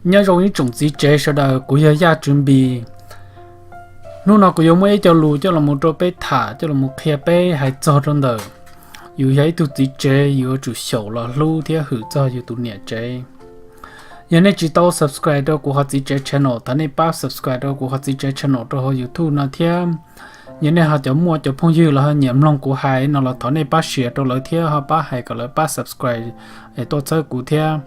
Nyob zoo ib tsoom txiv tsev sawv daws, kuv yog Yaj Tswv Npis. Hnub no kuv yuav muaj ib co lus coj los rau peb tham, coj los qhia peb hais txog rau ntawm yus yog ib tug txiv tsev, yuav tsum xyaum los hlub thiab hwm txog yus tus niam tsev. Yog nej tsis tau subscribe rau kuv qhov txiv tsev channel, thov nej pab subscribe rau kuv qhov txiv tsev channel rau hauv YouTube no thiab. Yog nej ho cov muaj cov phooj ywg los ho nyiam mloog kuv hais no los thov nej pab share rau lawv thiab ho pab hais kom lawv pab subscribe es tuaj txhawb kuv thiab.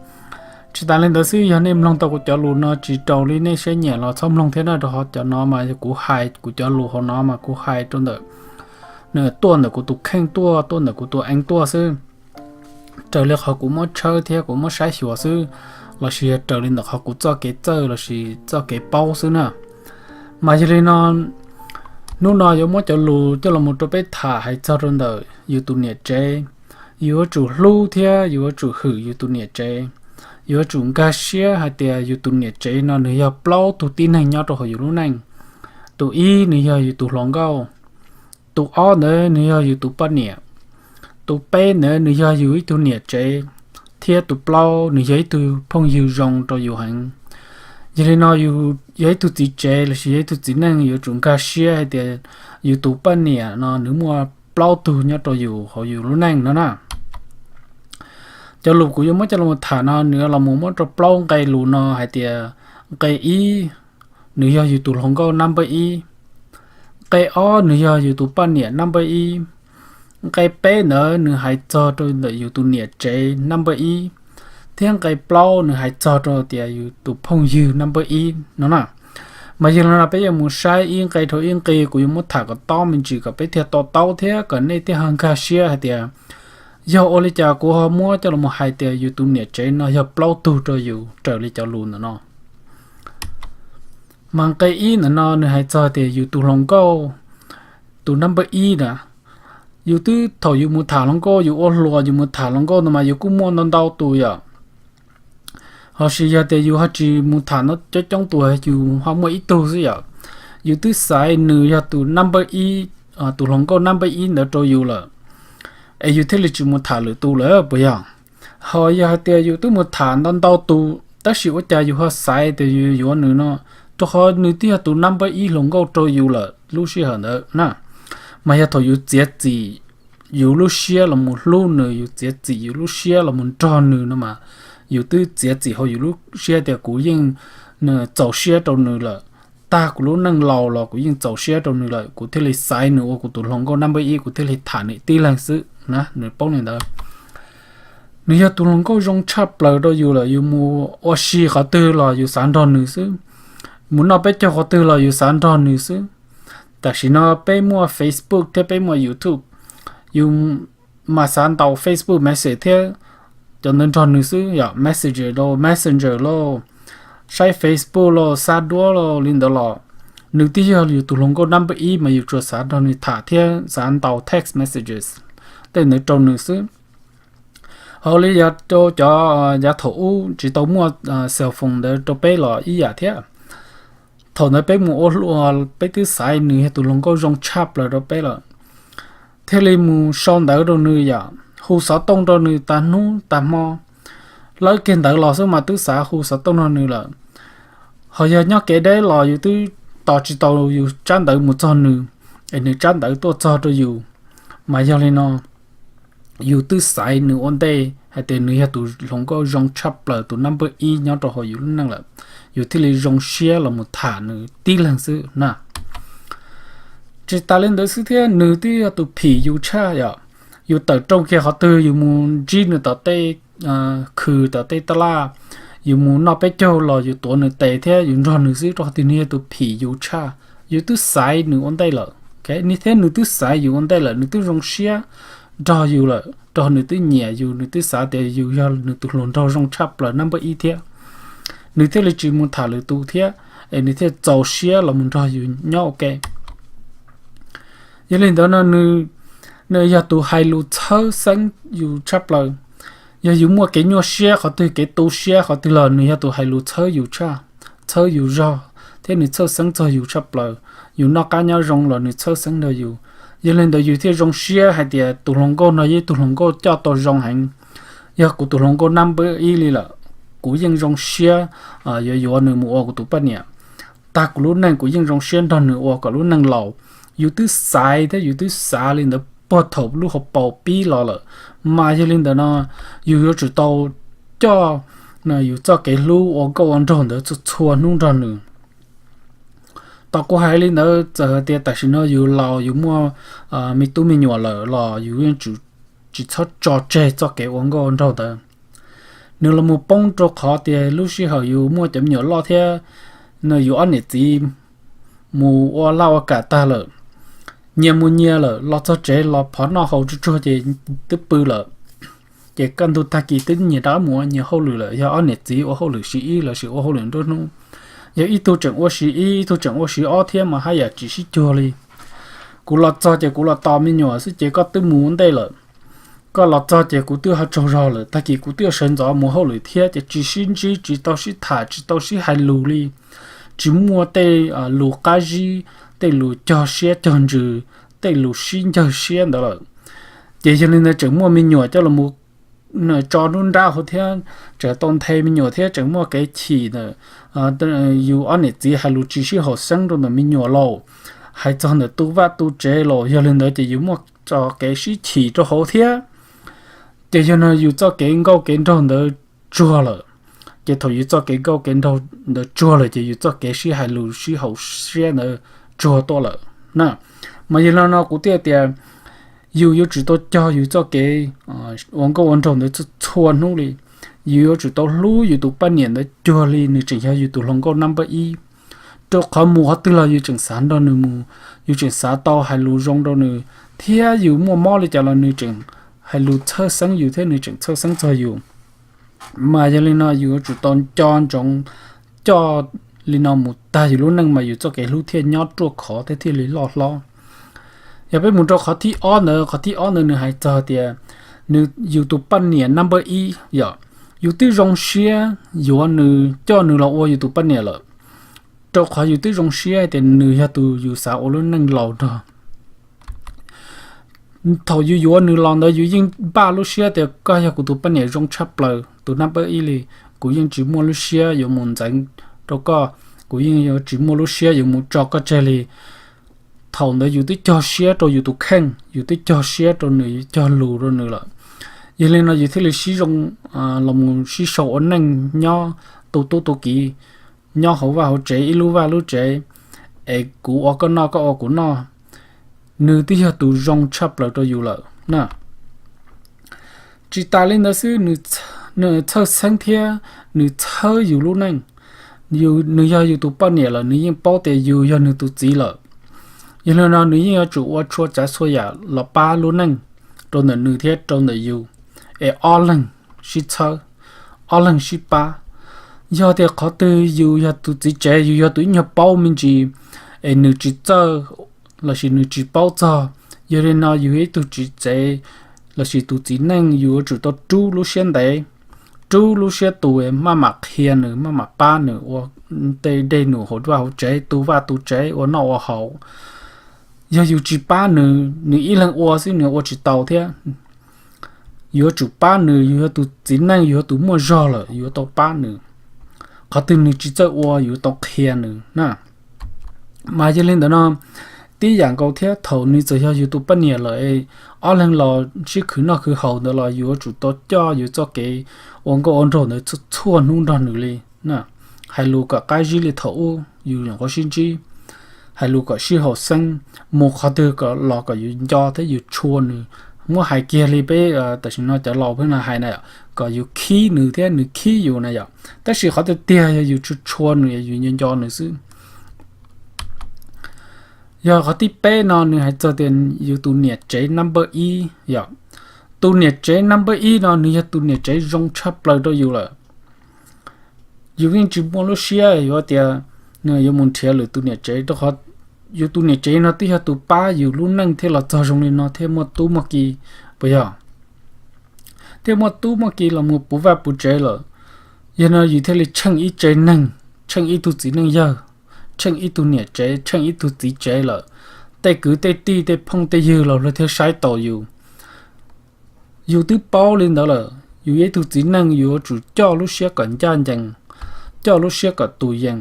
Tsis tas li ntawd xwb, yog nej mloog tau kuv cov lus no tsis raws li nej siab nyiam los txhob mloog thiab na, rau qhov cov no mas yog kuv hais, kuv cov lus hauv no mas kuv hais rau ntawm, nws tuaj ntawm kuv tus kheej tuaj, tuaj ntawm kuv tus eev tuaj xwb. Raws li qhov kuv muab tshawb thiab kuv muab saib xyuas xwb, lossis yog raws li ntawm qhov kuv txoj kev txawj lossis txoj kev paub xwb na. Mas yog li no, hnub no yuav muab cov lus coj los rau peb tham hais txog rau ntawm yus tus niam tsev. Yuav tsum hlub thiab yuav tsum hwm yus tus niam tsev. Yuav tsum nkag siab hais tias yus tus niam tsev no nws yog plaub tug tib neeg nyob rau hauv yus lub neej. Tus ib nws yog yus tus hluas nkauj, tus ob ntawd nws yog yus tus poj niam, tus peb ntawd nws yog yus ib tug niam tsev, thiab tus plaub nws yog ib tug phooj ywg zoo rau yus heev. Yog li no yus yog ib tug txiv tsev lossis yog ib tug txiv neej yuav tsum nkag siab hais tias yus tus poj niam no nws muaj plaub tug nyob rau yus hauv yus lub neej no na. Cov lus kuv yuav muab coj los tham no nws los mus muab rau plaub nqe lus no hais tias, nqe ib, nws yog yus tus hluas nkauj number ib. Nqe ob, nws yog yus tus poj niam number ib. Nqe peb ntawd nws hais txog rau ntawm yus tus niam tsev number ib, thiab nqe plaub nws hais txog rau tias yus tus phooj ywg number ib no na. Mas yog li no peb yuav mus saib ib nqe rau ib nqe, kuv yuav muab tham kom tob me ntsis kom peb thiaj to taub thiab kom nej thiaj ho nkag siab hais tias yog ua li cas kuv ho muab coj los hais tias yus tus niam tsev no yog plaub tug rau yus raws li cov lus ntawm no. Mas nqe ib ntawm no nws hais txog tias yus tus hluas nkauj, tus number ib na, yus twb thaum yus mus tham hluas nkauj, yus ua hluas yus mus tham hluas nkauj no mas yus kuj muaj ntau ntau tus yom. Ho sis yog tias yus ho tsis mus tham coob coob tus, yus ho muaj ib tug xwb yom, yus twb xaiv nws yog tus number ib, tus hluas nkauj number ib ntawd rau yus lawm, es yus thiaj li tsis mus tham lwm tus lawm puas yog? Ho yog hais tias yus twb mus tham ntau ntau tus tab sis ua cas yus ho xaiv tias yus yuav nws no, rau qhov nws twb yog tus number ib hluas nkauj rau yus lawm lub sij hawm ntawd na. Mas yog thaum yus txiav txim yus lub siab los mus hlub nws, yus txiav txim yus lub siab los mus nrog nws no mas, yus twb txiav txim hauv yus lub siab tias kuv yeej txaus siab rau nws lawm, tag kuv lub neej laus los kuv yeej txaus siab rau nws lawm, kuv thiaj li xaiv nws ua kuv tus hluas nkauj number ib, kuv thiaj li tham nws tib leeg xwb na, nws paub li ntawd. Nws yog tus hluas nkauj zoo tshaj plaws rau yus lawm, yus mus ua si qhov twg los yus xav nrog nws xwb, mus noj peb caug qhov twg los yus xav nrog nws xwb. Tam sim no peb muaj Facebook thiab peb muaj YouTube, yus mas xav ntaus Facebook message thiab cov ntawd nrog nws xwb yom, message lauj, Messenger lauj, saib Facebook lauj, xa duab lauj li ntawd los nws twb yog yus tus hluas nkauj number ib mas yus tsuas xav nrog nws tham thiab xav ntaus text messages tej ntawd rau nws xwb. Ho li yog rau cov yav thaum ub tsis tau muaj cell phone ntawd rau peb los ib yam thiab. Thaum ntawd peb mus ua hluas peb twb xaiv nws yog tus hluas nkauj zoo tshaj plaws rau peb lawm, thiaj li mus sau ntawv rau nws yom, hu xov tooj rau nws tas hnub tas hmo, lawb kiag ntawv los xwb mas twb xav hu xov tooj rau nws lawm. Ho yog nyob kev deb los yus twb tos tsis tau yus tsab ntawv mus txog nws, es nws tsab ntawv tuaj txog rau yus. Mas yog li no yus twb xaiv nws ua ntej hais tias nws yog tus hluas nkauj zoo tshaj plaws, tus number ib nyob rau hauv yus lub neej lawm, yus thiaj li zoo siab los mus tham nws tib leeg xwb na. Tsis tas li ntawd xwb thiab, nws twb yog tus phim yus tshaj yom. Yus tawm rooj kiag qhov twg, yus mus ntsib nws tom tej khw, tom tej taj laj, yus mus noj peb caug los yus tuav nws tes thiab yus nrog nws xwb, rau qhov tias nws yog tus phim yus tshaj. Yus twb xaiv nws ua ntej lawm, nws thiab nws twb xaiv yus ua ntej lawm, nws twb zoo siab nrog yus lawm, rau nws twb nyiam yus, nws twb xav tias yus yog nws tus hluas nraug zoo tshaj plaws number ib thiab. Nws thiaj li tsis mus tham lwm tus thiab, es nws thiaj txaus siab los mus nrog yus nyob ua ke. Yog li ntawd no nws yog tus hais lus txhawb xeeb yus tshaj plaws. Yog yus muaj kev nyuaj siab qhov twg, kev tu siab qhov twg los nws yog tus hais lus txhawb yus tshaj, txhawb yus zog, thiab nws txhawj xeeb txog yus tshaj plaws. Yus noj qab nyob zoo los nws txhawj xeeb nrog yus. Yog li ntawd yus thiaj zoo siab hais tias tus hluas nkauj no yog ib tug hluas nkauj coj tau zoo heev, yog kuv tus hluas nkauj number ib li lawm. kuv yeej zoo siab yuav yuav nws mus ua kuv tus poj niam. Tag kuv lub neej kuv yeej zoo siab nrog nws ua kom lub neej laus. Yus twb xaiv thiab yus twb xav li ntawd puag thaum lub hauv paus pib los lawm, mas yog li ntawd no yus yuav tsum tau coj yus txoj kev hlub ua nkauj ua nraug ntawd txhua txhua hnub nrog nws. Tos kuv hais li ntawd, txawm hais tias tam sim no yus laus yus muaj me tub me nyuam lawm los yus yeej tsis txhob tso tseg txoj kev ua nkauj ua nraug ntawd. Nws los mus poob rau qhov tias lub sij hawm yus muaj cov me nyuam loj thiab, no yus ob niam txiv mus ua laj ua kam tag lawm, nyias mus nyias lawm, los txog tsev los phov noj haus tsuag tsuag ces twb pw lawm. Ces kaj ntug tag kis twb nyias rov mus ua nyias hauj lwm lawm, yog ob niam txiv ua hauj lwm siv ib lossis ua hauj lwm nruab hnub, yog ib tug tseem ua siv ib, ib tug tseem ua siv ob thiab mas haj yam tsis sib cuag li. Kuv los txog ces kuv los tos me nyuam xwb ces koj twb mus ua ntej lawm. Koj los txog ces kuv twb ho tsaug zog lawm, tag kis kuv twb sawv ntxov mus hauj lwm thiab ces tsis sib ntsib, tsis tau sib tham, tsis tau sib hais lus li, tsis muaj tej lus qab zib, tej lus cog siab cog ntsws, tej lus sib ncawg siab ntawd lawm. Ces yog li ntawd tseem muaj me nyuam coj los tso nruab nrab hauv thiab, tseem tau nthe me nyuam thiab tseem muaj kev chim ntawm yus ob niam txiv hais lus tsis sib haum xeeb rau ntawm me nyuam lauj, hais txog ntawm tu vaj tu tsev los yog li ntawd ces yus muaj txoj kev sib chim rau hauv thiab. Ces yog no yus txoj kev nkauj kev nraug ntawd tsuag lawm. Ces thaum yus txoj kev nkauj kev nraug ntawd tsuag lawm ces yus txoj kev sib hais lus sib haum siab ntawd tsuag tuaj lawm na. Mas yog li no kuv thiaj tias yus yuav tsum tau cog yus txoj kev ua nkauj ua nraug ntawd txhua txhua hnub li. Yus yuav tsum tau hlub yus tus poj niam ntawd cuag li nws tseem yog yus tus hluas nkauj number ib, rau qhov mus qhov twg los yus tseem xav nrog nws mus, yus tseem xav tau hais lus zoo rau nws, thiab yus muaj mob li cas los nws tseem hais lus txhawj xeeb yus thiab nws tseem txhawj xeeb txog yus. Mas yog li no yus yuav tsum tau nco ntsoov coj li no mus tag yus lub neej mas yus txoj kev hlub thiaj nyob ruaj khov thiab thiaj li loj hlob. Yog peb mus rau qhov thib ob ntawd, qhov thib ob ntawd nws hais txog tias nws yus tus poj niam number ib yom, yus twb zoo siab yuav nws coj nws los ua yus tus poj niam lawm, rau qhov yus twb zoo siab tias nws yog tus yus xav ua lub neej laus nrog. Thaum yus yuav nws los ntawd yus yeej npaj lub siab tias koj yog kuv tus poj niam zoo tshaj plaws, tus number ib li, kuv yeej tsis muaj lub siab yuav mus ntxeev rau koj, kuv yeej yuav tsis muaj lub siab yuav mus tso koj tseg li. Thaum ntawd yus twb cog siab rau yus tus kheej, yus twb cog siab rau nws, yus cog lus rau nws lawm. Yog li no yus thiaj li sib zoo los mus sib sau ua neej nyob tu tub tu kiv, nyob hauv vaj hauv tsev ib lub vaj lub tsev, es kuv ua koj noj koj ua kuv noj. Nws twb yog tus zoo tshaj plaws rau yus lawm na. Tsis tas li ntawd xwb, nws txhawj xeeb thiab nws txhawb yus lub neej. Nws yog yus tus poj niam lawm nws yeej paub tias yus yog nws tus txiv lawm. Yog li no nws yeej yuav tsum ua txhua tsav txhua yam los pab lub neej rau ntawm nws thiab rau ntawm yus, es ob leeg sib txhawb, ob leeg sib pab. Yog tias qhov twg yus yog tus txiv tsev, yus yog tus ib nyuag paub me ntsis, es nws tsis txawj lossis nws tsis paub txog, yog li no yus yog ib tug txiv tsev lossis tus txiv neej yus yuav tsum tau rub lub siab ntev, rub lub siab tus, maj mam qhia nws, maj mam pab nws ua tej dej num hauv vaj hauv tsev, tu vaj tu tsev, ua noj ua haus. Yog yus tsis pab nws, nws ib leeg ua xwb nws ua tsis tau thiab. Yuav tsum pab nws, yus yog tus txiv neej, yus yog tus muaj zog lawm, yuav tau pab nws. Qhov twg nws tsis txawj ua yuav tau qhia nws na. Mas yog li ntawd no, tib yam nkaus thiab thaum nws txawm yog yus tus poj niam lawm, ob leeg los sib khwv noj khwv haus ntawd los yuav tsum tau coj yus txoj kev ua nkauj ua nraug ntawd txhua hnub nrog nws li. Hais lus kom qab zib li thaum ub yus nyuam qhuav sib ntsib, hais lus kom sib haum xeeb, mus qhov twg kom los kom yus nco thiab yus tshua nws. Muab hais kiag li peb tam sim no cov laus peb no hais na, kom yus khib nws thiab nws khib yus na yom. Tab sis qhov tiag tiag yog yus tshua tshua nws, yus nco nco nws xwb. Yog qhov thib peb no nws hais txog tias yus tus niam tsev number ib yom. Tus niam tsev number ib no nws yog tus niam tsev zoo tshaj plaws rau yus lawm. Yus yeej tsis muaj lub siab yuav tias yuav mus nrhiav lwm tus niam tsev rau qhov yus tus niam tsev no twb yog tus pab yus lub neej thiaj los txog zoo li no thiaj muaj tub muaj ki, puas yog? Thiaj muaj tub muaj ki los mus puv vaj puv tsev lawm. Yog no yus thiaj li tsheej ib tsev neeg, tsheej ib tug txiv neej yawg, tsheej ib tug niam tsev, tsheej ib tug txiv tsev lawm. Tej kwv tej tij tej phooj tej ywg los luag thiaj saib taus yus. Yus twb paub li ntawd lawm, Yus yog ib tug txiv neej yus yuav tsum coj lub siab kom ncaj ncees, coj lub siab kom tus yees,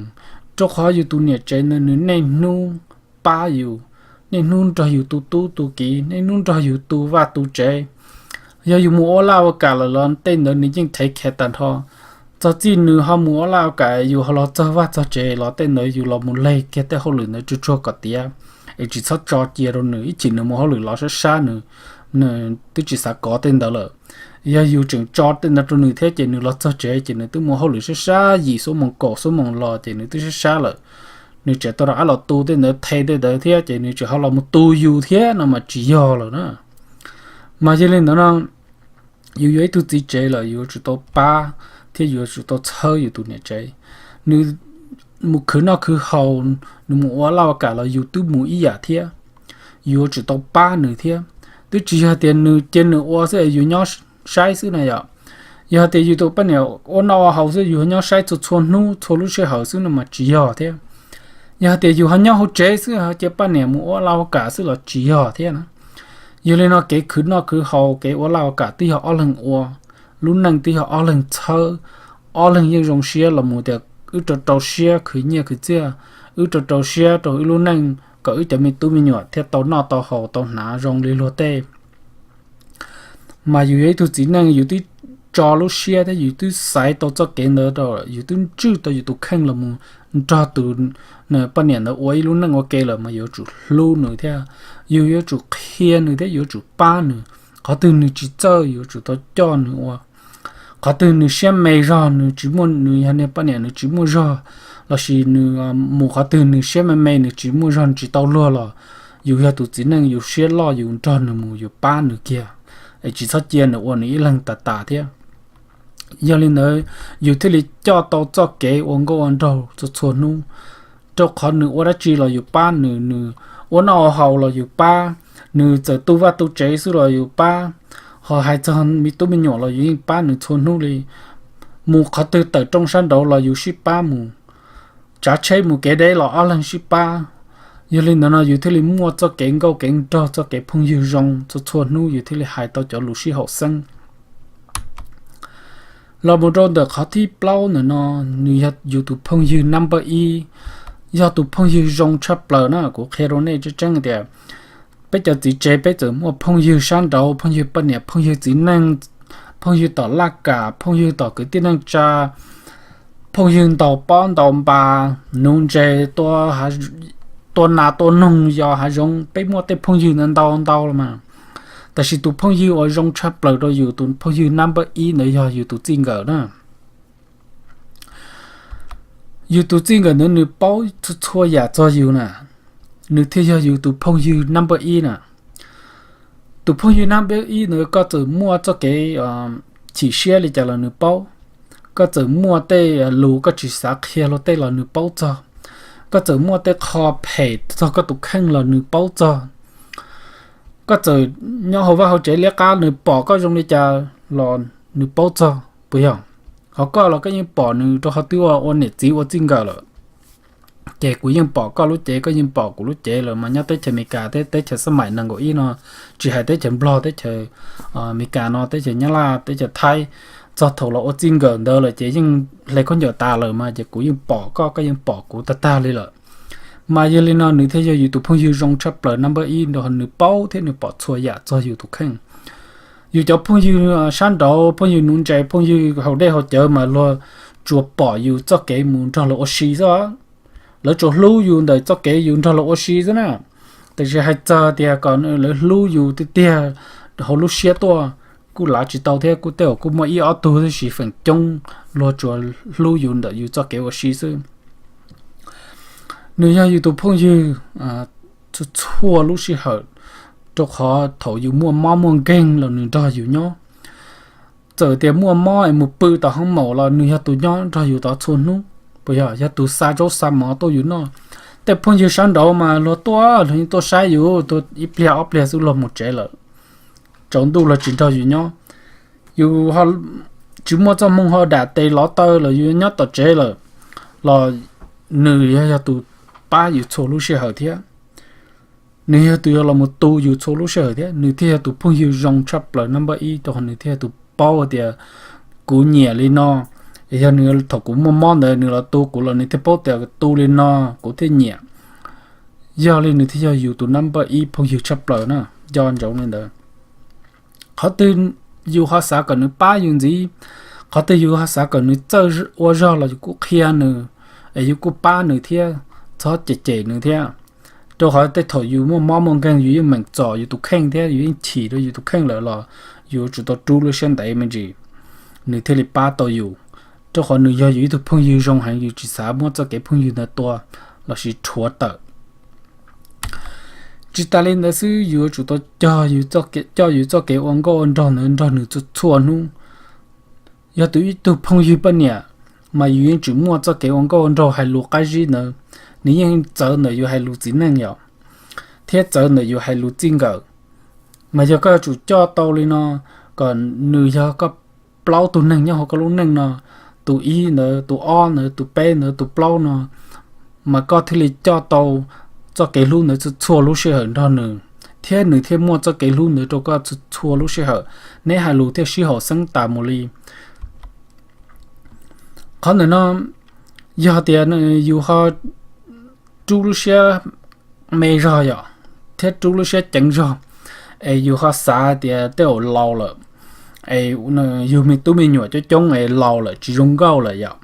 rau qhov yus tus niam tsev ntawd nws niaj hnub pab yus, niaj hnub nrog yus tu tub tu kiv, niaj hnub nrog yus tu vaj tu tsev. Yog yus mus ua laj ua kam lawm los tej ntawd nws yeej thev khiav tag nrho. Txog txij nws ho mus ua laj ua kam yus ho los txog vaj txog tsev los tej ntawd yus los mus leg kiag tej hauj lwm ntawd tsuag tsuag kom tiav, es tsis txhob tso cia rau nws, ib chim nws mus hauj lwm los sab sab nws, nws twb tsis xav kov tej ntawd lawm. Yog yus tseem tso tej ntawd rau nws thiab ces nws los txog tsev ces nws twb mus hauj lwm sab sab yim xuab moos kaum xuab moos los ces nws twb sab sab lawm. Nws tseem tau rov qab los tu tej ntawd, the tej ntawd thiab ces nws tseem ho los mus tu yus thiab no mas tsis yog lawm na. Mas yog li ntawd no, yus yog ib tug txiv tsev lawm yus yuav tsum tau pab thiab yus yuav tsum tau txhawb yus tus niam tsev. Nws mus khwv noj khwv haus, nws mus ua laj ua kam los yus twb mus ib yam thiab, yus yuav tsum tau pab nws thiab. Twb tsis yog tias nws cia nws ua xwb yus nyob saib xwb na yom. Yog hais tias yus tus poj niam ua noj ua haus xwb yus ho nyob saib txhua txhua hnub txhua lub sij hawm xwb no mas tsis yog thiab. Yog hais tias yus ho nyob hauv tsev xwb ho cia poj niam mus ua laj ua kam xwb los tsis yog thiab na. Yog li no kev khwv noj khwv haus kev ua laj ua kam twb yog ob leeg ua, lub neej twb yog ob leeg txhawb, ob leeg yeej zoo siab los mus tias wb rau rau siab khwv nyiaj khwv txiaj, wb rau rau siab rau wb lub neej kom wb cov me tub me nyuam thiaj tau noj tau haus tau hnav zoo li luag tej. Mas yus yog ib tug txiv neej yus twb tso lub siab thiab yus twb xaiv tau txoj kev ntawd rau, yus twb ntswj tau yus tus kheej los mus nrog tus poj niam ntawd ua ib lub neej ua ke lawm mas yuav tsum hlub nws thiab, yus yuav tsum qhia nws thiab yuav tsum pab nws. Qhov twg nws tsis txawj yuav tsum tau coj nws ua. Qhov twg nws siab me zog, nws tsis muaj, nws yog niag poj niam nws tsis muaj zog, lossis nws mus qhov twg nws siab me me nws tsis muaj zog nws tsis tau luag los yus yog tus txiv neej yus siab loj yus nrog nws mus yus pab nws kiag, es tsis txhob cia nws ua nws ib leeg tas tas thiab. Yog li ntawd, yus thiaj li coj tau txoj kev ua nkauj ua nraug txhua txhua hnub, rau qhov nws ua dab tsi los yus pab nws, nws ua noj ua haus los yus pab, nws txawm tu vaj tu tsev xwb los yus pab, ho hais txog me tub me nyuam los yus yeej pab nws txhua hnub li. Mus qhov twg tawm rooj sab nraud los yus sib pab mus, tsav tsheb mus kev deb los ob leeg sib pab. Yog li ntawd no yus thiaj li muaj txoj kev nkauj kev nraug txoj kev phooj ywg zoo txhua txhua hnub yus thiaj li hais tau cov lus sib haum xeeb. Los mus rau ntawm qhov thib plaub ntawm no, nws yog yus tus phooj ywg number ib, yog tus phooj ywg zoo tshaj plaws na. Kuv qhia rau nej tseeb tseeb tias peb cov txiv tsev peb txawm muaj phooj ywg sab nraud, phooj ywg poj niam, phooj ywg txiv neej, phooj ywg tom laj kam, phooj ywg tom kwv tij neej tsa, phooj ywg ntaus pob ntaus npas, nuv ntses, tua nas tua noog, yos hav zoov, peb muaj tej phooj ywg ntau ntau los mas, tab sis tus phooj ywg uas zoo tshaj plaws rau yus tus phooj ywg number ib ntawd yog yus tus txij nkawm na. Yus tus txij nkawm ntawd nws paub txhua txhua yam txog yus na, nws thiaj yog yus tus phooj ywg number ib na. Tus phooj ywg number ib ntawd koj txawm muaj txoj kev chim siab li cas los nws paub, koj txawm muaj tej lus koj tsis xav qhia luag tej los nws paub txog, koj txawm muaj tej qho phem txog koj tus kheej los nws paub txog, koj txawm nyob hauv vaj hauv tsev liab qab nws pom koj zoo li cas los nws paub txog puas yog? Ho koj los koj yeej pom nws rau qhov twb ua niam txiv ua txij nkawm lawm. Ces kuv yeej pom koj lub cev, koj yeej pom kuv lub cev lawm mas nyob teb chaws Amelikas thiab teb chaws xab maim nees nkaum ib no, tsis hais teb chaws Nplog, teb chaws Amelikas no, teb chaws Nyab Laj, teb chaws Thaib, txog thaum los ua txij nkawm ntawd lawm ces yeej hle khaub ncaws tas lawm mas ces kuv yeej pom koj, koj yeej pom kuv tag tag li lawm. Mas yog li no nws thiaj yog yus tus phooj ywg zoo tshaj plaws number ib, nws paub thiab nws pom txhua yam txog yus tus kheej. Yus cov phooj ywg sab nraud, phooj ywg nuv ntses, phooj ywg haus dej haus cawv mas luag tsuas pom yus txoj kev mus nrog luag ua si xwb. Lawv tsuas hlub yus ntawm txoj kev yus nrog luag ua si xwb na. Tiam sis hais txog tias kom lawv hlub yus tiag tiag hauv lub siab tuaj, kuj lav tsis tau thiab, kuj tej uas kuj muaj ib ob tug tab sis feem coob luag tsuas hlub yus ntawm yus txoj kev ua si xwb. Nws yog yus tus phooj ywg txhua txhua lub sij hawm, rau qhov thaum yus muaj mob muaj nkeeg los nws nrog yus nyob. Txawm tias muaj mob es mus pw tom hoob maum los nws yog tus nyob nrog yus tod txhua hnub, puas yog? Yog tus xa zaub xa mov tuaj yus noj. Tej phooj ywg sab nraud mas luag tuaj luag yeej tuaj saib yus, tuaj ib pliag ob pliag xwb luag mus tsev lawm, tsaus ntuj luag tsis nrog yus nyob. Yus tsis muaj txoj hmoo ho dam tes lov taw los yus nyob tom tsev lawm los nws yog, yog tus pab yus txhua lub sij hawm thiab. Nws yog tus yuav los mus tu yus txhua lub sij hawm thiab, nws thiaj yog tus phooj ywg zoo tshaj plaws number ib, rau qhov nws thiaj yog tus paub tias kuv nyiam li no. Yog nws thaum kuv muaj mob ntawd nws los tu kuv los nws thiaj paub tias tu li no kuv thiaj nyiam. Yog li nws thiaj yog yus tus number ib phooj ywg tshaj plaws na, nco ntsoov li ntawd. Qhov twg yus ho xav kom nws pab yus ntxiv, qhov twg yus ho xav kom nws txawj ua zog los yus kuj qhia nws, es yus kuj pab nws thiab, txhob cem cem nws thiab. Rau qhov tej thaum yus muaj mob muaj nkeeg yus yeej meem txom yus tus kheej thiab yus yeej chim rau yus tus kheej lawm los yus yuav tsum tau rub lub siab ntev me ntsis, nws thiaj li pab tau yus. Rau qhov nws yog yus ib tug phooj ywg zoo heev, yus tsis xav muab txoj kev phooj ywg ntawd tua lossis rhuav tawm. Tsis tas li ntawd xwb, yus yuav tsum tau cog, coj yus txoj kev ua nkauj ua nraug ntawd nrog nws txhua txhua hnub. Yog tus ib tug phooj ywg poj niam, mas yus yeej tseem muaj txoj kev ua nkauj ua nraug hais lus qab zib ntawd, nws yeej txawv ntawm yus hais lus txiv neej yom, thiab txawv ntawm yus hais lus txij nkawm. Mas yog koj yuav tsum coj tau li no, kom nws yog koj plaub tug neeg nyob hauv koj lub neej no, tus ib ntawd, tus ob ntawd, tus peb ntawd, tus plaub no, mas koj thiaj li coj tau txoj kev hlub ntawd txhua txhua lub sij hawm nrog nws, thiab nws thiaj muaj txoj kev hlub ntawd rau koj txhua txhua lub sij hawm, neb hais lus thiaj sib haum xeeb tas mus li. Qhov ntawm no, yog tias yus ho rub lub siab me zog yom, thiab rub lub siab ceev zog, es yus ho xav tias tej zaum laus lawm, es yus me tub me nyuam coob coob es laus lawm tsis zoo nkauj lawm yom,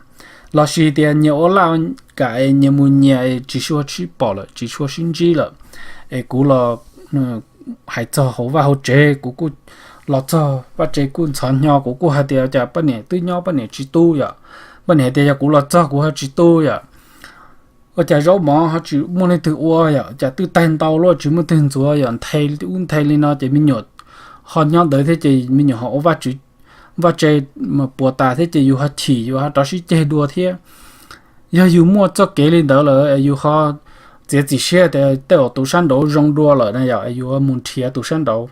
lossis tias nyias ua laj kam es nyias mus nyias tsis sua sib pom lawm tsis sua sib ntsib lawm, es kuv los hais txog hauv vaj hauv tsev, kuv kuj los txog vaj tsev kuj ntxhov hnyo, kuv kuj hais tias cas poj niam twb nyob poj niam tsis tu yom, poj niam hais tias yog kuv los txog kuv ho tsis tu yom, ua cas zaub mov ho tsis muaj leej twg ua yom, cas twb tag ntau luaj tsis muaj twg ntxuav yom, nthe ub nthe li no ces me nyuam ho nyob ntawd thiab ces me nyuam ho ua vaj tse puas tas thiab ces yus ho chim yus ho rov sib ceg dua thiab. Yog yus muaj txoj kev li ntawd lawm yus ho txiav txim siab tias tej zaum tus sab nraud zoo dua lawm na yom, yus mus nrhiav tus sab nraud.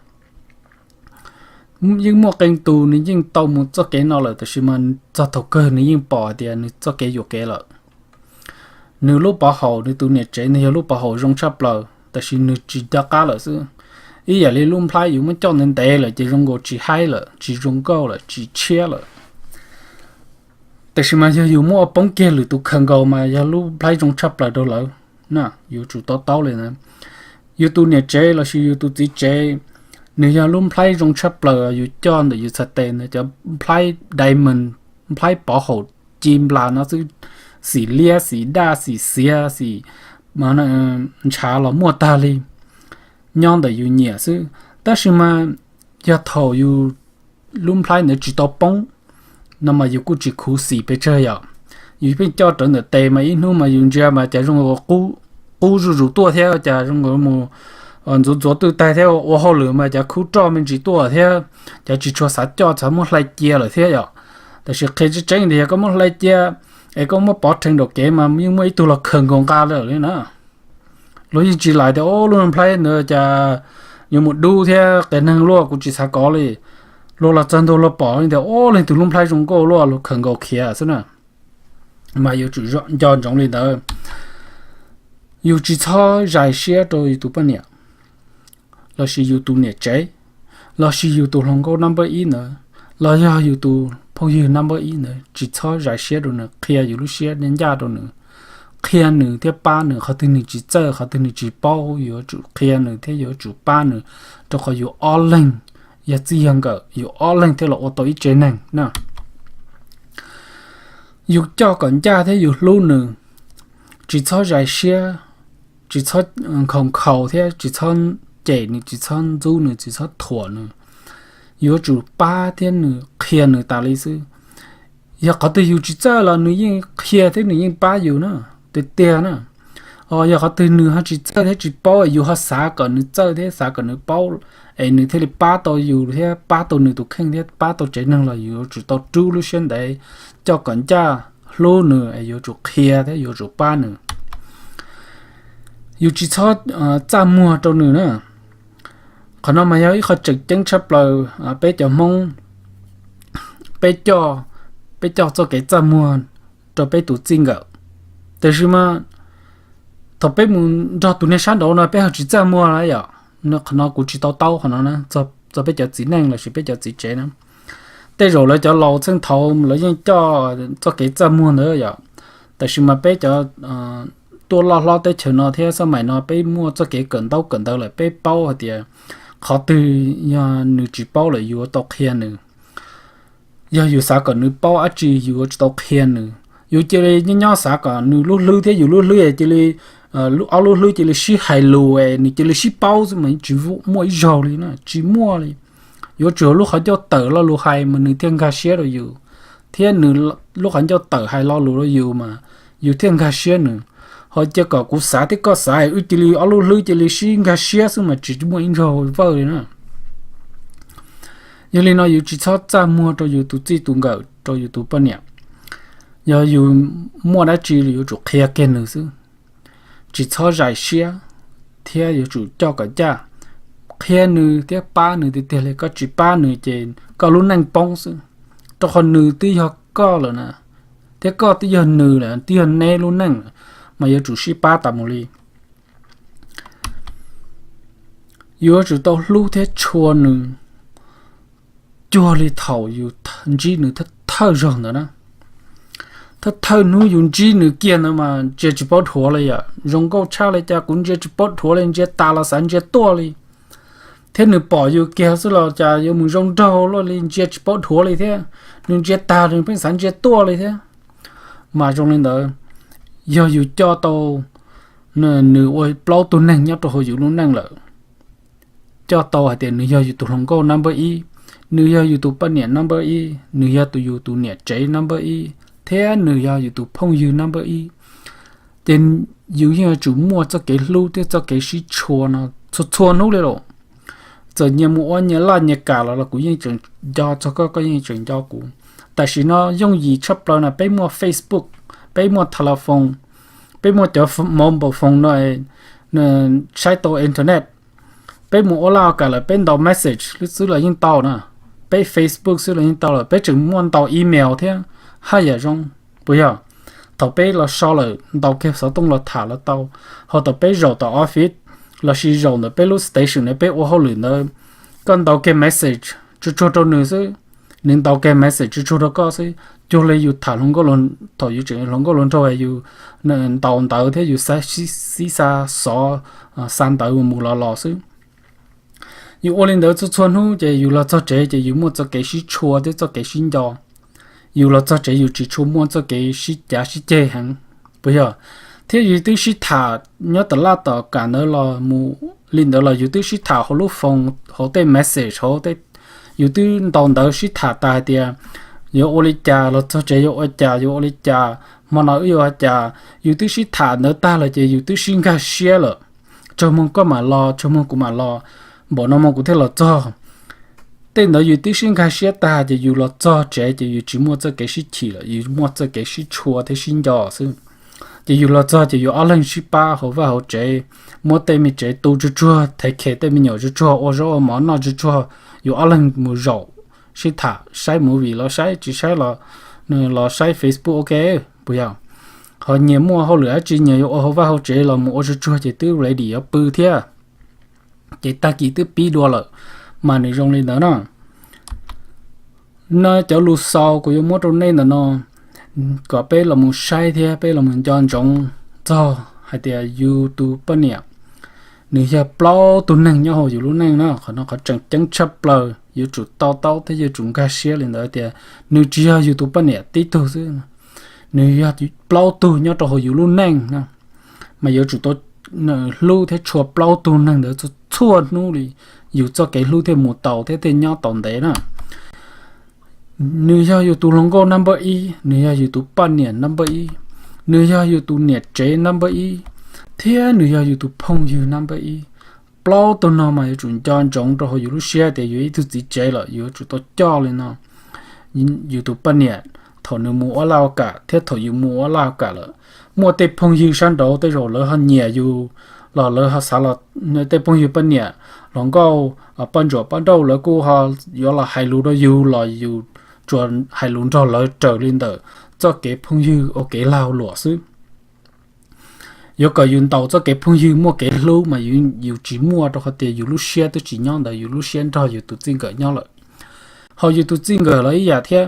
Yeej muaj qee tus nws yeej tau mus txoj kev no lawm tab sis mas txog thaum kawg nws yeej pom tias nws txoj kev yuam kev lawm. Nws lub pov haum, nws tus niam tsev nws yog lub pov haum zoo tshaj plaws tab sis nws tsis nco qab lawm xwb. Ib yam li lub nplhaib yus muab coj ntev ntev lawm ces zoo nkaus tsis haib lawm, tsis zoo nkauj lawm, tsis tshiab lawm. Tab sis mas yog yus muab ua poob kiag lwm tus khaws nkaus mas yog lub nplhaib zoo tshaj plaws rau lawv na, yuav tsum to taub li ntawd. Yus tus niam tsev lossis yus tus txiv tsev, nws yog lub nplhaib zoo tshaj plaws, yus coj ntawm yus txhais tes ntawd cov nplhaib diamond, nplhaib pov haum ci nplas no xwb, xim liab xim daj xim xiav xim ntshav los muaj tag li, nyob ntawm yus nyiam xwb. Tab sis mas yog thaum yus lub nplhaib ntawd tsis tau poob no mas yus kuj tsis khuv xim pes tsawg yom. Yus pheej coj rawv ntawm tes mas ib hnub mas yus ntsia mas cas zoo nkaus qub zuj zus tuaj thiab, cas zoo nkaus mus ntxuav ntxuav twj taig thiab ua hauj lwm mas cas khub roj me ntsis tuaj thiab, cas tsis tshua xav coj, xav muab hlais cia lawm thiab yom. Tab sis qhia tseeb tseeb tias yog koj muab hlais cia es koj muab pov rhees nraum kev mas yeej muaj ib tug los khaws nkaus nqa lawm li na. Luag yeej tsis lam tias o lub nplhaib ntawd cas yuav mus dub thiab qias neeg luaj, kuv tsis xav kov li. Luag los txog ntua luag pom tias o leej twg lub nplhaib zoo nkauj luaj, luag khaws nkaus khiav xwb na. Mas yuav tsum nco ntsoov li ntawd. Yus tsis txhob zais siab rau yus tus poj niam, lossis yus tus niam tsev, lossis yus tus hluas nkauj number ib ntawd, los yog yus tus phooj ywg number ib ntawd, tsis txhob zais siab rau nws, qhia yus lub siab ncaj rau nws, qhia nws thiab pab nws. Qhov twg nws tsis txawj, qhov twg nws tsis paub, yuav tsum qhia nws thiab yuav tsum pab nws, rau qhov yus ob leeg yog txij yog nkawm, yus ob leeg thiaj los ua tau ib tsev neeg na. Yus coj kom ncaj thiab yus hlub nws, tsis txhob zais siab, tsis txhob nkhaus nkhaus thiab tsis txhob cem nws, tsis txhob ntxub nws, tsis txhob thuam nws. Yuav tsum pab thiab nws, qhia nws tas li xwb. Yog qhov twg yus tsis txawj los nws yeej qhia thiab nws yeej pab yus na, tiag tiag na. Yog qhov twg nws ho tsis txawj thiab tsis paub, yus ho xav kom nws txawj thiab xav kom nws paub, es nws thiaj li pab tau yus thiab pab tau nws tus kheej thiab pab tau tsev neeg los yus yuav tsum tau rub lub siab ntev, coj kom ncaj, hlub nws, yuav tsum qhia thiab yuav tsum pab nws. Yus tsis txhob txaj muag rau nws na. Qhov no mas yog ib qho tseem ceeb tshaj plaws peb cov Hmoob, peb coj, peb coj txoj kev txaj muag rau peb tus txij nkawm. Tiam sis mas thaum peb mus nrog tus niag sab nraud no peb ho tsis txaj muag na yom. Qhov no kuv tsis tau taub qhov no na, txog peb cov txiv neej lossis peb cov txiv tsev na. Tej zaum lawv cov laus txheej thaud lawv yeej coj txoj kev txaj muag ntawd yom, tab sis mas peb cov tuaj loj hlob teb chaws no thiab xab mais no peb muaj txoj kev kawm ntaub kawm ntawv lawm, peb paub hais tias qhov twg yog nws tsis paub lawm yuav tau qhia nws. Yog yus xav kom nws paub dab tsi yus yuav tsum tau qhia nws. Yus cia li nyob nyob xav kom nws lub hlwb thiab yus lub hlwb cia li, ob lub hlwb cia li sib hais lus es nws cia li sib paub xwb mas tsis muaj ib zaug li na, tsis muaj li. Yuav tsum lub qhov ncauj tawm lo lus hais mas nws thiaj nkag siab rau yus, thiab nws lub qhov ncauj tawm hais lo lus rau yus mas yus thiaj nkag siab nws. Ho cia kom kuv xav thiab koj xav wb cia li ob lub hlwb cia li sib nkag siab xwb mas tsis muaj ib zaug vawj li na. Yog li no yus tsis txhob txaj muag rau yus tus txij tus nkawm, rau yus tus poj niam. Yog yus muaj dab tsi yuav tsum qhia kiag nws xwb, tsis txhob zais siab, thiab yuav tsum coj kom ncaj, qhia nws thiab pab nws tiag tiag li. Koj tsis pab nws ces koj lub neej poob xwb, rau qhov nws twb yog koj lawm na, thiab koj twb yog nws lawm, twb yog neb lub neej lawm, mas yuav tsum sib pab tas mus li. Yuav tsum tau hlub thiab tshua nws cuag li thaum yus ntsib nws thawj thawj zaug ntawd na. Thawj thawj hnub yus ntsib nws kiag ntawd mas ntsia tsis paub dhuav li yom, zoo nkauj tshaj li cas kuv ntsia tsis paub dhuav li, ntsia tas los xav ntsia tuaj li. Thiab nws pom yus kiag xwb los cas yuav mus zoo nraug luaj li, ntsia tsis paub dhuav li thiab, nws ntsia tag nws pheej xav ntsia tuaj li thiab. Mas zoo li ntawd, yog yus coj tau nws ua plaub tug neeg nyob rau hauv yus lub neej lawm, coj tau hais tias nws yog yus tus hluas nkauj number ib, nws yog yus tus poj niam number ib, nws yog tus yus tus niam tsev number ib, thiab nws yog yus tus phooj ywg number ib, ces yus yeej yuav tsum muaj txoj kev hlub thiab txoj kev sib tshua no txhua txhua hnub li lawm. Txawm nyias mus ua nyias laj nyias kam los los kuv yeej tseem nco txog koj, koj yeej tseem nco kuv. Tam sim no yooj yim tshaj plaws na, peb muaj Facebook, peb muaj telephone, peb muaj cov mobile phone no, saib tau internet. Peb mus ua laj ua kam lawm peb ntaus message xwb los yeej tau na, peb Facebook xwb los yeej tau lawm, peb tseem muaj ntaus email thiab, haj yam zoo, puas yog? Thaum peb los so lawm ntaus kiag xov tooj los tham los tau, ho thaum peb zaum tom office lossis zaum ntawm peb lub station na peb ua hauj lwm ntawd, koj ntaus kiag message tsuag tsuag rau nws xwb, nws ntaus kiag message tsuag tsuag rau koj xwb, cuag li yus tham hluas nkauj, thaum yus tseem hluas nkauj hluas nraug yus ntaus ntawv thiab yus xib xa xov, xa ntawv mus los los xwb. Yus ua li ntawd txhua txhua hnub ces yus los txog tsev ces yus muaj txoj kev sib tshua thiab txoj kev sib nco. Yus los txog tsev yus tsis tshua muaj txoj kev sib cav sib ceg heev, puas yog? Thiab yus twb sib tham nyob tom laj tom kam ntawd los mus li ntawd los yus twb sib tham hauv lub phone, hauv tej message, hauv tej, yus twb ntaus ntawv sib tham tas hais tias yuav ua li cas, los txog tsev yuav ua cas, yuav ua li cas, hmo no wb yuav ua cas, yus twb sib tham ntawd tag lawm ces yus twb sib nkag siab lawm. Tsawg moog koj mam los, tsawg moog kuv mam los, npaum no moog kuv thiaj los txog. Tej ntawd yus twb sib nkag siab tag ces yus los txog tsev ces yus tsis muaj txoj kev sib chim lawm, yus muaj txoj kev sib tshua thiab sib nco xwb. Ces yus los txog ces yus ob leeg sib pab hauv vaj hauv tsev, muab tej me tsev tu tsuag tsuag, thev khe tej me nyuam tsuag tsuag, ua zaub ua mov noj tsuag tsuag, yus ob leeg mus zaum, sib tham, saib movie los saib, tsis saib los, los saib Facebook, ok, puas yog? Ho nyias muaj hauj lwm dab tsi nyias yuav ua hauv vaj hauv tsev los mus ua tsuag tsuag ces twb ready yuav pw thiab. Ces tag kis twb pib dua lawm, mas nws zoo li ntawd na. No cov lus xaus kuv yuav muab rau nej ntawm no, kom peb los mus saib thiab peb los mus nco ntsoov txog hais tias yus tus poj niam, nws yog plaub tug neeg nyob hauv yus lub neej na. Qhov no qhov tseem ceeb tshaj plaws yuav tsum to taub thiab yuav tsum nkag siab li ntawd tias nws tsis yog yus tus poj niam tib tug xwb, nws yog plaub tug nyob rau hauv yus lub neej na. Mas yuav tsum tau hlub thiab tshua plaub tug neeg ntawd txhua txhua hnub li, yus txoj kev hlub thiaj mus tau thiab thiaj nyob tau ntev na. Nws yog yus tus hluas nkauj number ib, nws yog yus tus poj niam number ib, nws yog yus tus niam tsev number ib, thiab nws yog yus tus phooj ywg number ib. Plaub tug no mas yuav tsum nco ntsoov rau hauv yus lub siab tias yus ib tug txiv tsev lawm yuav tsum tau coj li no. Yus tus poj niam, thaum nws mus ua laj ua kam thiab thaum yus mus ua laj ua kam lawm, muaj tej phooj ywg sab nraud tej zaum lawv ho nyiam yus, los lawv ho xav los, tej phooj ywg poj niam, hluas nkauj, poj ntsuam poj nrauj lawv kuj ho yuav los hais lus rau yus los yus tsuas hais lus nrog lawv raws li ntawm txoj kev phooj ywg ua kev lag luam xwb. Yuav kom yus ntaus txoj kev phooj ywg muaj kev hlub mas yus tsis muaj, rau qhov tias yus lub siab twb tsis nyob ntawd, yus lub siab nrog yus tus txij nkawm nyob lawm. Ho yus tus txij nkawm los ib yam thiab,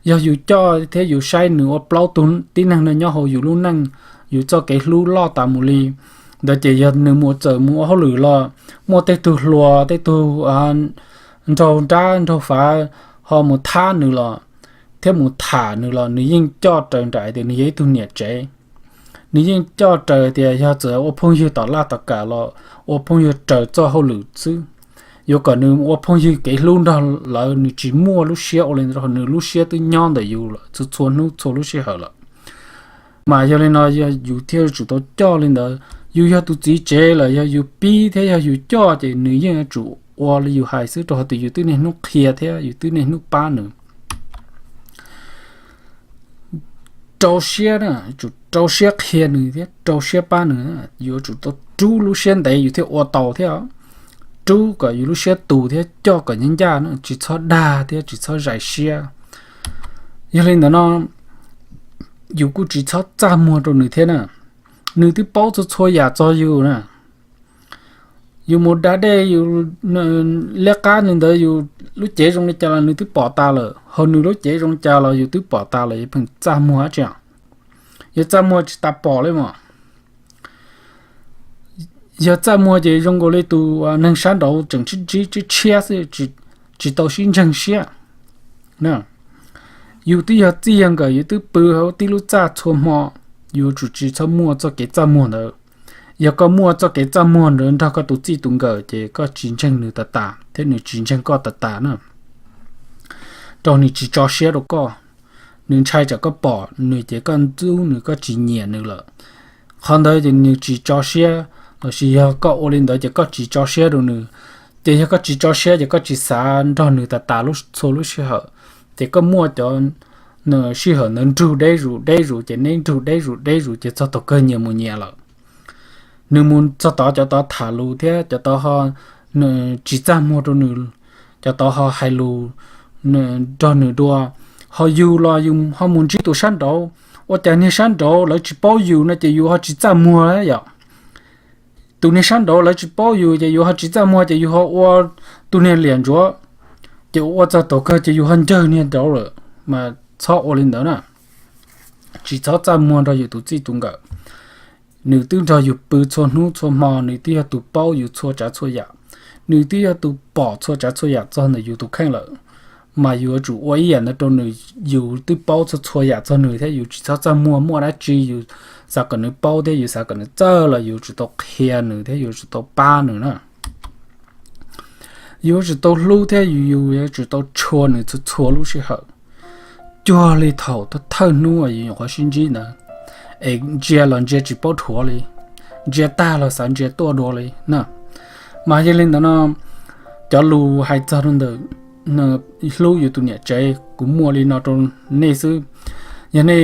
yog yus coj thiab yus saib nws ua plaub tug tib neeg no nyob hauv yus lub neej, yus txoj kev hlub loj tas mus li ntawd ces yog nws mus txawm mus ua hauj lwm los muaj tej tug hluas tej tug nraug nrab nraug fav ho mus thab nws los thiab mus tham nws los nws yeej coj raws nraim tias nws yog ib tug niam tsev. Nws yeej coj raws tias yog txawm ua phooj ywg tom laj tom kam los ua phooj ywg raws txoj hauj lwm xwb. Yuav kom nws ua phooj ywg kev hlub nrog lawv, nws tsis muaj lub siab ua li ntawd rau nws, lub siab twb nyob ntawm yus lawm txhua txhua hnub txhua lub sij hawm lawm. Mas yog li no yog yus thiaj tsum tau coj li ntawd. Yus yog tus txiv tsev lawm, yog yus pib thiab yog yus coj ces nws yeej yuav tsum ua li yus hais xwb, rau qhov tias yus twb niaj hnub qhia thiab yus twb niaj hnub pab nws. Rau siab, tsum rau siab qhia nws thiab rau siab pab nws. Yuav tsum tau rub lub siab ntev yus thiaj ua tau thiab. Rub kom yus lub siab tus thiab coj kom ncaj ncaj na, tsis txhob dag thiab tsis txhob zais siab. Yog li ntawd no, yus kuj tsis txhob txaj muag rau nws thiab na. Nws twb paub txhua txhua yam txog yus na. Yus mus da dej, yus liab qab li ntawd, yus lub cev zoo li cas los nws twb pom tas lawm, ho nws lub cev zoo cas los yus twb pom tas lawm, yus pheej txaj muag dab tsi? Yog txaj muag tsis tas pom li mas. Yog txaj muag ces zoo nkaus li tus neeg sab nraud tseem sib ntsib tshiab tshiab xwb, tsis tau sib ntseeg siab. Yus twb yog txij yog nkawm, yus twb pw hauv tib lub txaj txhua hmo, yus tsum tsis txhob muaj txoj kev txaj muag ntawd. Yog koj muaj txoj kev txaj muag ntawd nrog koj tus txij tus nkawm ces koj tsis ntseeg nws tas tas thiab nws tsis ntseeg koj tas tas na. Rau nws tsis tso siab rau koj, nws ntshai tsam koj pom nws ces koj ntxub nws, koj tsis nyiam nws lawm. Qhov ntawd ces nws tsis tso siab, los sis yog koj ua li ntawd ces koj tsis tso siab rau nws. Ces yog koj tsis tso siab ces koj tsis xav nrog nws tas tas txhua lub sij hawm, ces koj muaj cov sij hawm ntawd nrug deb zus deb zus, ces neb nrug deb zus deb zus ces txog thaum kawg nyias mus nyias lawm. Nws mus txog tod, cov tod tham lus thiab cov tod ho tsis txaj muag rau nws, cov tod ho hais lus nrog nws dua. Ho yus los yus ho mus ntsib tus sab nraud, ua cas niag sab nraud lawv tsis paub yus no ces yus ho tsis txaj muag yom. Tus niag sab nraud lawv tsis paub yus ces yus ho tsis txaj muag ces yus ho ua tus niag liam ntsuav, ces ua txog thaum kawg ces yus ho ncawg niag nraud lawm. Mas txhob ua li ntawd na. Tsis txhob txaj muag nrog yus tus txij tus nkawm. Nws twb nrog yus pw txhua hnub txhua hmo, nws twb yog tus paub yus txhua tsav txhua yam, nws twb yog tus pom txhua tsav txhua yam txog ntawm yus tus kheej lawm. Mas yus yuav tsum ua ib yam ntawd rau nws, yus twb paub txhua txhua yam txog nws thiab yus tsis txhob txaj muag muaj dab tsi yus xav kom nws paub thiab yus xav kom nws txawj los yus yuav tsum tau qhia nws thiab yus yuav tsum tau pab nws na. Yus yuav tsum tau hlub thiab yus yuav tsum tau tshua nws txhua txhua lub sij hawm. Cuag li thaum thawj hnub uas yus nyuam qhuav sib ntsib ntawd, es ntsia los ntsia tsis paub dhuav li, ntsia tag los xav ntsia tuaj dua li na. Mas yog li ntawd no, cov lus hais txog rau ntawm hlub yus tus niam tsev kuv muaj li no rau nej xwb. Yog nej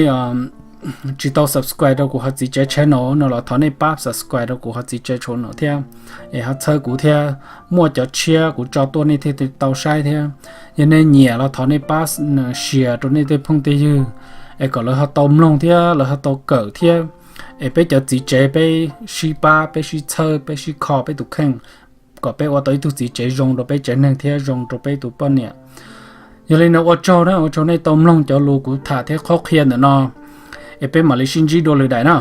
tsis tau subscribe rau kuv hov txiv tsev channel no los thov nej pab subscribe rau kuv hov txiv tsev channel thiab, es ho txhawb kuv thiab, muaj cov tshiab kuv tso tuaj nej thiaj tau saib thiab. Yog nej nyiam los thov nej pab share rau nej tej phooj tej ywg, es kom lawv ho tau mloog thiab lawv ho tau kawm thiab, es peb cov txiv tsev peb sib pab peb sib txhawb peb sib kho peb tus kheej, kom peb ua tau ib tug txiv tsev zoo rau peb tsev neeg thiab zoo rau peb tus poj niam. Yog li no ua tsaug na, ua tsaug nej tau mloog cov lus kuv tham thiab qhuab qhia ntawm no, es peb mam li sib ntsib dua lwm daim na.